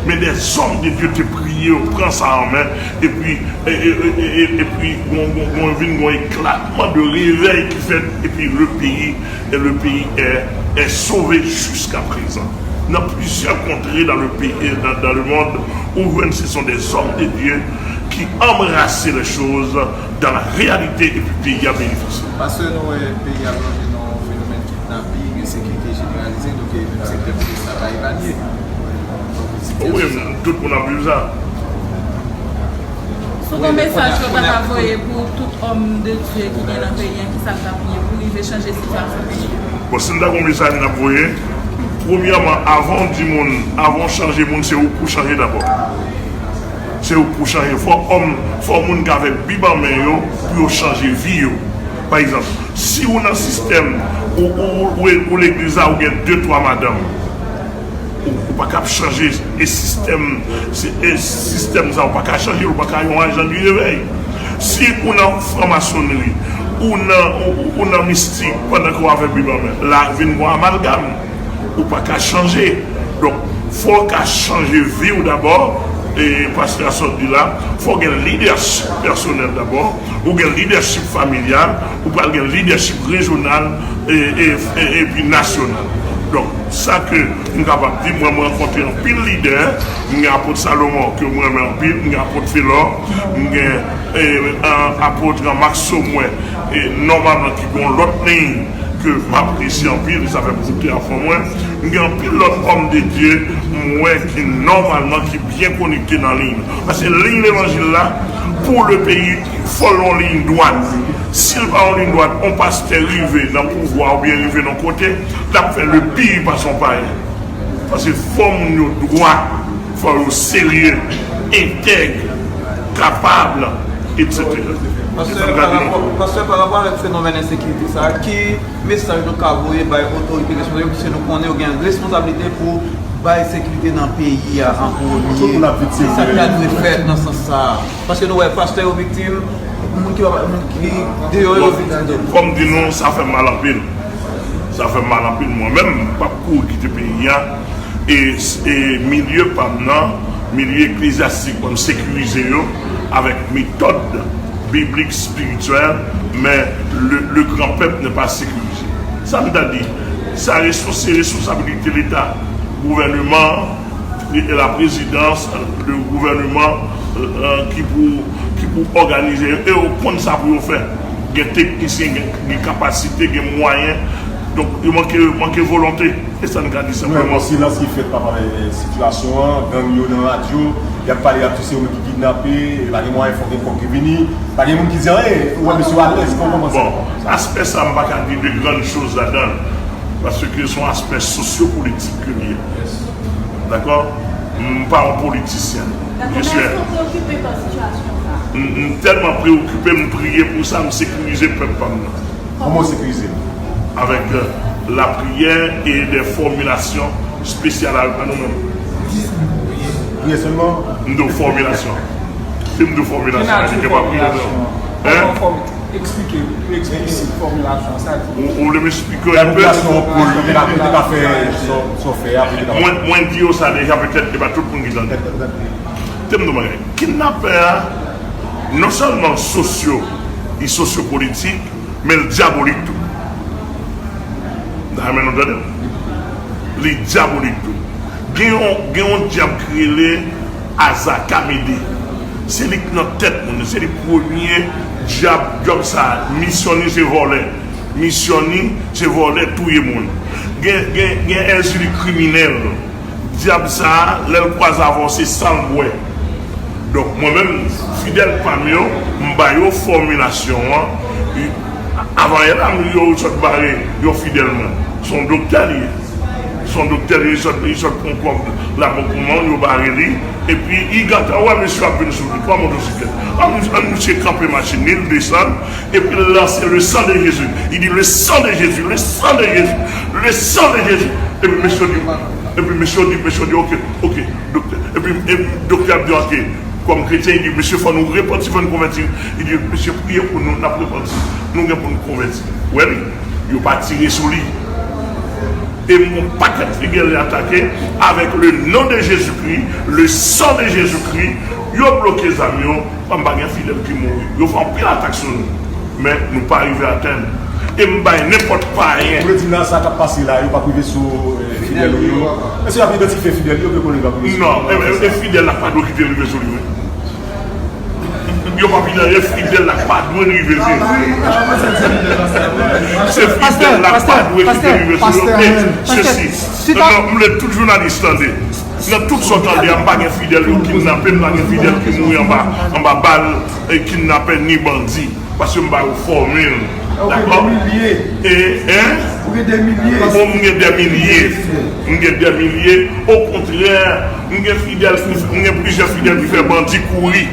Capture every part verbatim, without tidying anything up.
Men dèzòm de Dye te priye, yo pran sa an men, epi, e, e, e, e, epi, gon, gon, gon, vin gon eklatman de revèy ki fèt, epi le peyi, e le peyi è, è sove jiska prezan. Nan plizyè kontre dans le pays, dans, dans le monde, ou jwenn se sont des hommes de Dieu qui embrassaient les choses dans la réalité, epi peyi a benefisye. Paske nou wè peyi a plonje nan yon fenomèn kidnaping, ensekirite jeneralize, donk e menm sektè polis la pa epanye. Wi, tout moun ap viv sa. Si w gen mesaj ke w ta ka voye pou tout òm de Dye ki gen nan peyi a, kisa l t ap ye pou rive chanje sitiyasyon peyi a? Bon, si m ta gen yon mesaj m t ap voye, premyèman, avan w di moun, avan w chanje moun, se ou k pou chanje dabò. Se ou k pou chanje. Fò òm, fò moun k avèk Bib an men yo, pou yo chanje vi yo. Pa egzanp, si ou nan sistèm, ou, ou, ou, ou legliz la, ou gen de, twa madanm. Ou, ou pa ka ap chanje e sistèm, se, e sistèm sa, ou pa ka chanje, ou pa ka yon ajan di revèy. Si ou nan franmasonri, ou nan, ou, ou, ou nan mistik, pandan ke w avèk Bib an men, la vin gon amalgam. Ou pa ka chanje. Donk, fò w ka chanje vi w dabò, e pastè a sot di la, fò w gen lidèchip pèsonèl dabò, ou gen lidèchip familyal, ou pral gen lidèchip rejyonal, e, e, e, epi nasyonal. Donk, sa ke m kapab di, mwen, m rankontre anpil lidè, m gen apot Salomon, ke m renmen anpil, m gen apot Felò, m gen, e, a-, apot Max Somwen, e, nòmalman, ki gen yon lòt liy, ke m apresye anpil, sa fè m koute afè mwen. M gen anpil lòt òm de Dye, m wè ki nòmalman, ki byen konekte nan liy. Paske liy levanjil la, pou le peyi, fò l yon liy dwat. Si l pa yon liy dwat, yon pastè rive nan pouvwa oubyen rive nan kote, l ap fè le pire pa son payen. Paske fò moun yo dwat, fò yo serye, entèg, kapab, etsetera. Pastè, pa rapò, pastè, pa rapò avèk fenomèn ensekirite sa a, ki mesaj nou ka voye bay otorite responsab yo, piske nou konnen yo gen responsablite pou bay sekirite nan peyi a an premye? Tout moun ap viktim. Se sa k ta dwe fèt nan sans sa a. Paske nou wè pastè yo viktim, moun ki, moun ki deyò yo viktim tou. Kòm di nou, sa fè m mal anpil. Sa fè m mal anpil. Mwen menm, m p ap kouri kite peyi a. E, e milye pa m nan, milye eklezyastik mwen, m sekirize yo avèk metòd biblik, espirityèl, men le, le grand peuple n'est pas sécurisé. Sa m ta di, sa respons-, se responsabilite Leta, gouvèneman, e la prezidans, le gouvèneman, e, e, ki pou, ki pou òganize yo, e yo konn sa pou yo fè. Gen teknisyen, gen, gen kapasite, gen mwayen. Donk, yo manke, manke volonte. E sa n ka di senpleman. Nou wè gon silans ki fèt pa rapò avèk, e, sitiyasyon an, gang yo nan radyo, y ap pale, y ap di se yo menm ki kidnape, e pa gen mwayen, fòk gen kòb ki vini, pa gen moun ki di anyen, ou wè mesye yo alèz, kòman w panse? Bon, aspè sa, m pa ka di de grann choz ladan l, paske se yon aspè sosyopolitik ke l ye. Dakò? M pa yon politisyen. Dakò, men èske w preokipe pa sitiyasyon sa a? M, m tèlman preokipe, m priye pou sa, m sekirize pèp pa m nan. Kòman w sekirize l? Avèk, euh, lapriyè e de fòmilasyon espesyal a, a nou menm. Priyè sèlman? M di w fòmilasyon. Si m di w fòmilasyon, èske pa priyè sèlman? Hein? Kòman fòm-, eksplike, eksplisit fòmilasyon, sa di. Ou, ou vle m eksplike w enpe? Popilasyon an pou l te ka, pou l te ka fè sa w, sa w fè a, pou l te ka. Mwen, mwen di yo sa deja, petèt, e pa tout moun ki tande. Tande, tande. Tande m di w bagay. Kidnapè a, non sèlman sosyo, li sosyopolitik, men l dyabolik tou. M ta renmen nou tande m. Li dyabolik tou. Gen yon, gen yon dyab ki rele Aza Kamede. Se li k nan tèt moun yo. Se li premye dyab, dyab sa a. Misyon li se vòlè. Misyon li se vòlè, touye moun. Gen, gen, gen Èzili kriminèl. Dyab sa a, lè l kwaze avè w, se san l bwè. Donk, mwen menm, fidèl pa m yo, m ba yo fòmilasyon an. Avan yè la, m yo sot bare yon fidèl mwen. Se yon doktè li ye. Se yon doktè li ye, li sot, li sot pran kòb labank mwen, yo bare li. Epi, li gentan wè mesye ap vin sou li, pran motosiklèt. Ann, ann, misye kanpe machin li, l desann, epi l lanse le sang de Jésus. Li di, le sang de Jésus, le sang de Jésus, le sang de Jésus. Epi mesye di, epi mesye di, mesye di, ok, ok, doktè. Epi, epi doktè ap di, ok, kòm kretyen, li di, mesye, fò nou repanti, fò nou konvèti. Li di, mesye, priye pou nou, n ap repanti. Nou gen pou nou konvèti. Ou wè li, yo pa tire sou li. E m gon pakèt fidèl li atake, avec le nom de Jésus-Christ, le sang de Jésus-Christ, yo bloke zam yo, m pa gen fidèl ki mouri. Yo fè anpil atak sou nou, men nou pa rive atenn. E m bay nenpòt payen. Ou vle di nan sa k ap pase la, yo p ap rive sou, eh, fidèl ou yo? Èske y ap idantifye fidèl yo ke konnen y ap rive sou? Non, e, e, e fidèl la pa dwe kite rive sou li, wi. Yo pa vin anyen, fidèl la pa dwe rive sou li. Se fidèl la pa dwe kite rive sou li. E, sesi. Non, non, m vle tout jounalis tande. Nan tout sa w tande a, m pa gen fidèl yo kidnape, m pa gen fidèl ki mouri anba, anba bal, e, kidnapè ni bandi. Paske m ba yo fòmil. Dakò? E, en? Ou gen de milye. Bon, m gen de milye. M gen de milye. Okontrè, m gen fidèl, m gen plizyè fidèl ki fè bandi kouri.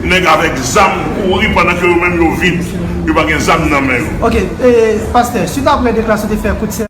Nèg avèk zam kouri pandan ke yo menm yo vid. Yo pa gen zam nan men yo. Ok, e, pastè, swit apre deklarasyon te fè kout sè